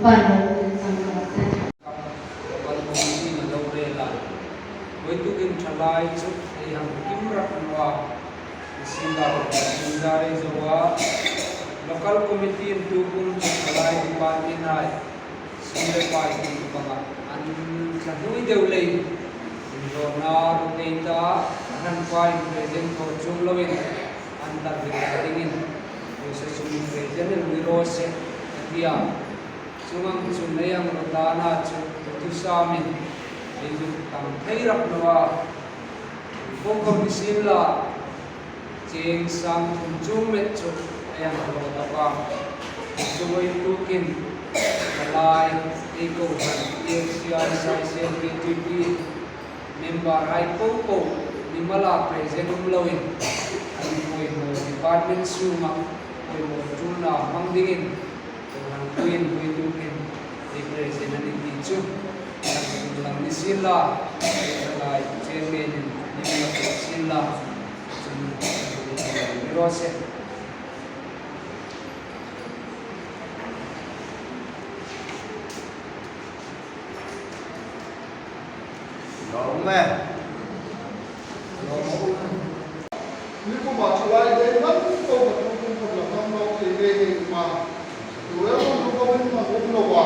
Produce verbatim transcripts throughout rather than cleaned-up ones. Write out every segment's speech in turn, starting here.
Local committee-in a lo rel a. Vawituk hin ṭhalai chu ei hang kim rak naw a. Nisienla kum zar ei zo a. Local committee-in tukum chu ṭhalai department-hai sum le pai ti banga an tla hnui deu leiin inrawlna ruk ei ta a, a hranpa in present thaw chuong loin an target dingin, Hausa sum present el ni raw se a ti a. Chuong ang chun ei hang rawt dana chu thusam in ei zuk tam thei rak naw a. Bo khom ni sienla, cheng sang thum chuong met chu ei hang rawt a. Chu vawituk hin ṭhalai ei kohran, T F C R, S I C L, K T P member-hai popo, nimala present um loin, an poimaw department sunga poimaw ṭulna hmang dingin kohran puin vawituk hin ei present a nih ti chu, a hang hril lang ni sienla, ṭhalai chairman-in a hang hril sienla, chun ni raw se. Lawm e. Lawm e. Ni kuma ṭhalai dei man ko ka tu kum ko la man lo ke dei dei ma. Tu e ko ko min ma ko lo wa.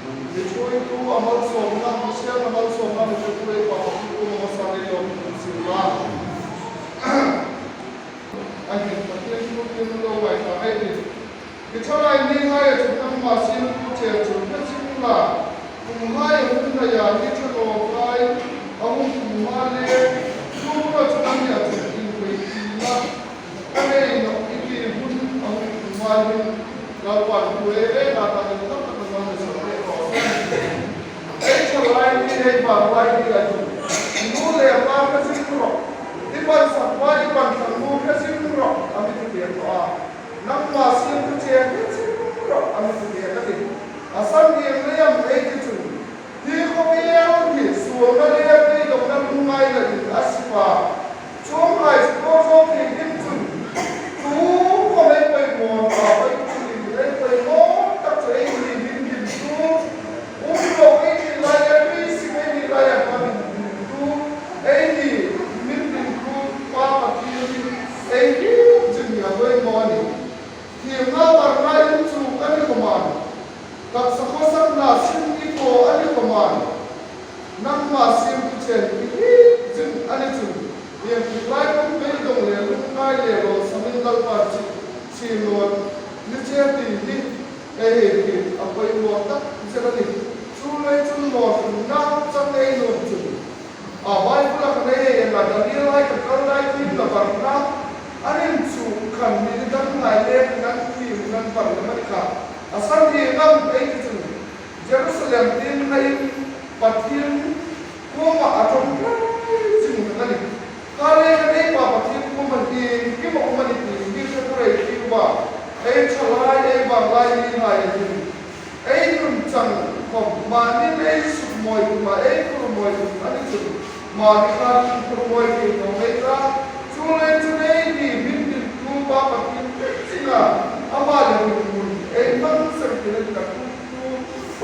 Ni chui tu a malsawmna, Hmar sienkhawm a malsawmna, ni chui tu e pa ko ko ma sa dei lo si wa. Ai, Pathien thu tin lo ngai ta ai ni. Hi ṭhalai ni hai a chun nangma siemtu che chu hre zing la. Kum hai a hun nei a, ni ṭha lo hai a hun kum hai le. Chu huna chu nang nia chu in koi ti na. Ka nei nawk i ti hun a hun kum hai hin. Lalpan thu e e na ta ni tak tak nang ni sa le ko. Ei ṭhalai ni hei ba lai ni la chu. Nu le pa hre zing rawh. I pan sak pa, i pan sak nu hre zing rawh. A mi ti ti a. Nangma siemtu che hre zing rawh, a mi ti ti a ka ti. A san ding le am ei ti chun. Hi khawvel hi suolna le beidongna lungngaina in a sip a. Chuong lai chu ko zo thei ding chun. Tu khom ei poimaw ta, ei chun ei poimaw tak chu ei ni ding ding chu. Um lo ei ni lai a, ei si ei ni lai a, ka min ding tu. Ei ni min ding tu, Pa Pathien ei ni chun ni a poimaw a nih. Thiemna varna in chu ka ni khom a. Taksa khawsakna sin i thaw a ni khom a. Nangma siemtu chen i hriet zing a ni chun, iengtik lai kum beidong le lungngai le lo samin Lalpa chi, chi naw ni che ti hi, ei hei ti a poimaw tak zet a nih. Chu lai chun mawphurna chang ei nuom chun. A Bible-a kan ei en la, Daniel hai kan kal lai thiemna varna, an inchuk khan mi dang hai le kan thiem kan var le mani kha. A san ding am ei ti chun. Jerusalem tieng haiin Pathien kuoma a ṭawngṭai zing a nih. Kha le kan ei Pa Pathien kuoma iengkim a um a nih ti mi hre ka rei tiu a. Ei ṭhalai, ei vanglai ni hai hin. Ei nun chang khom mani ei suk mawi tum a, ei khur mawi tum a ni chun. Mani kha khur mawi thei naw mei ta. Chu le chu ei ni min ding tu Pa Pathien zinga. Ama le min mun ei hmang ser ti le ka tu.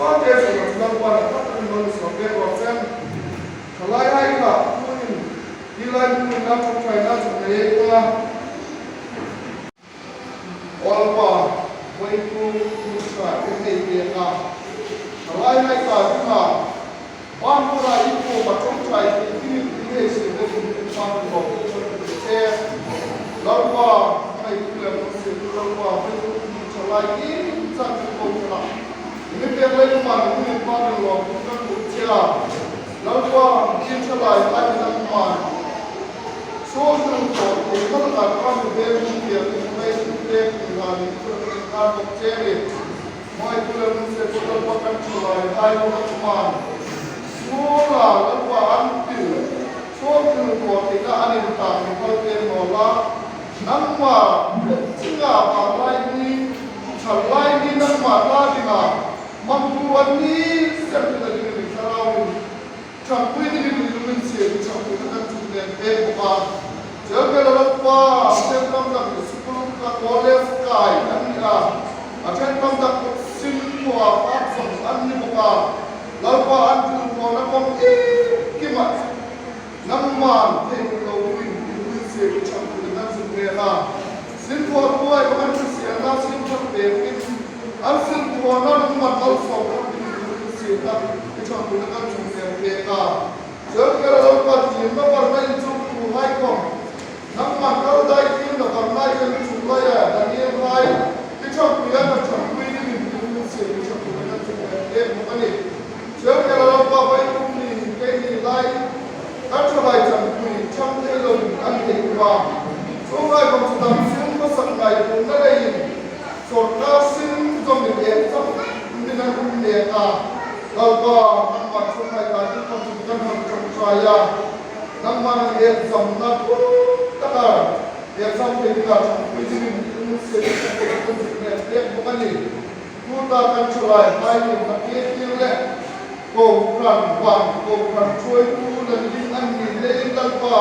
Ṭhuoite chu Lalpan a ṭhat a ni nawk sawt pek raw se. Ṭhalai hai kha tuhin hi lai hmun a ṭawngṭaina chang ei ta. Aw Lalpa, vawituk thu ṭha i hei pek a. Ṭhalai hai ta dinga. Ban hmuna i kuoma ṭawngṭai ti dingin i hei siem dingin i hmang rawh che. Lalpa, hei tu le hmang siem tu Lalpa, hei tu ṭhalai i chang tu ko ṭha. I mi pek lai ma ni pa ni lo tu kan tu che a. Lalpa, i ṭhalai hai nangma. Saw tu ko i mal ka ka mi be mi pek i mai tu pek i la ni tu ka ko che ni. Hmai tu le nun se ko Lalpa kan ṭhalai hai lo nangma. Suola Lalpa an pil. Suol thil ko ti na an in ta mi hal te naw la. Nangma chinga pa lai ni. Ṭhalai ni nangma ta dinga. Hmangtu an ni sem ti na ding ni thlarau. Ṭhangpui dingin i lunginsiet, ṭhangpuina kan chungah pek bawk a. Chel vel a Lalpa, a ṭhen tam tak school ka college kai an ni a. A ṭhen tam tak sin khua fak Lalpa, an tul khawmna khawm kim kim a, nangman thei lo dingin i hrilsie i ṭhangpui kan zuk ngen a. Sin khawmna khawm an hrilsiena sin ṭhang pekin, an sin khawmna nangman malsawm ṭhang dingin i hrilsiena i ṭhangpuina kan zuk ngen pek a. Chun kei Lalpa, thiemna varna inchuktuhai khawm nangman kal dai thiemna varna inchuk laia Daniel hai i ṭhangpuia kan ṭhangpui dingin i hrilsie i ṭhangpuina kan zuk ngen pek bawk a nih. Chun kei Lalpa, vawituk ni keini lai kan ṭhalai ṭhangpui ṭhang thei loin an hei um a. Chuonghai khawm chu dam sung khawsak ngaituona leiin sawrkar sin zawngin exam dingin an um mek a. Lalpa, nangman chuonghai ta ding khawm chu kan hang ṭawngṭai a. Nangman an examna thuk taka exam thei dinga ṭhangpui dingin i hrilsie i ṭhangpuina kan zuk ngen pek bawk a nih. Tuta kan ṭhalaihai hin a kir kir le kohran van, kohran ṭhuoitu le ding an ni leiin Lalpa,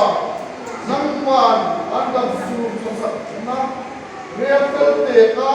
nangman an dam sung khawsakna rel fel pek a,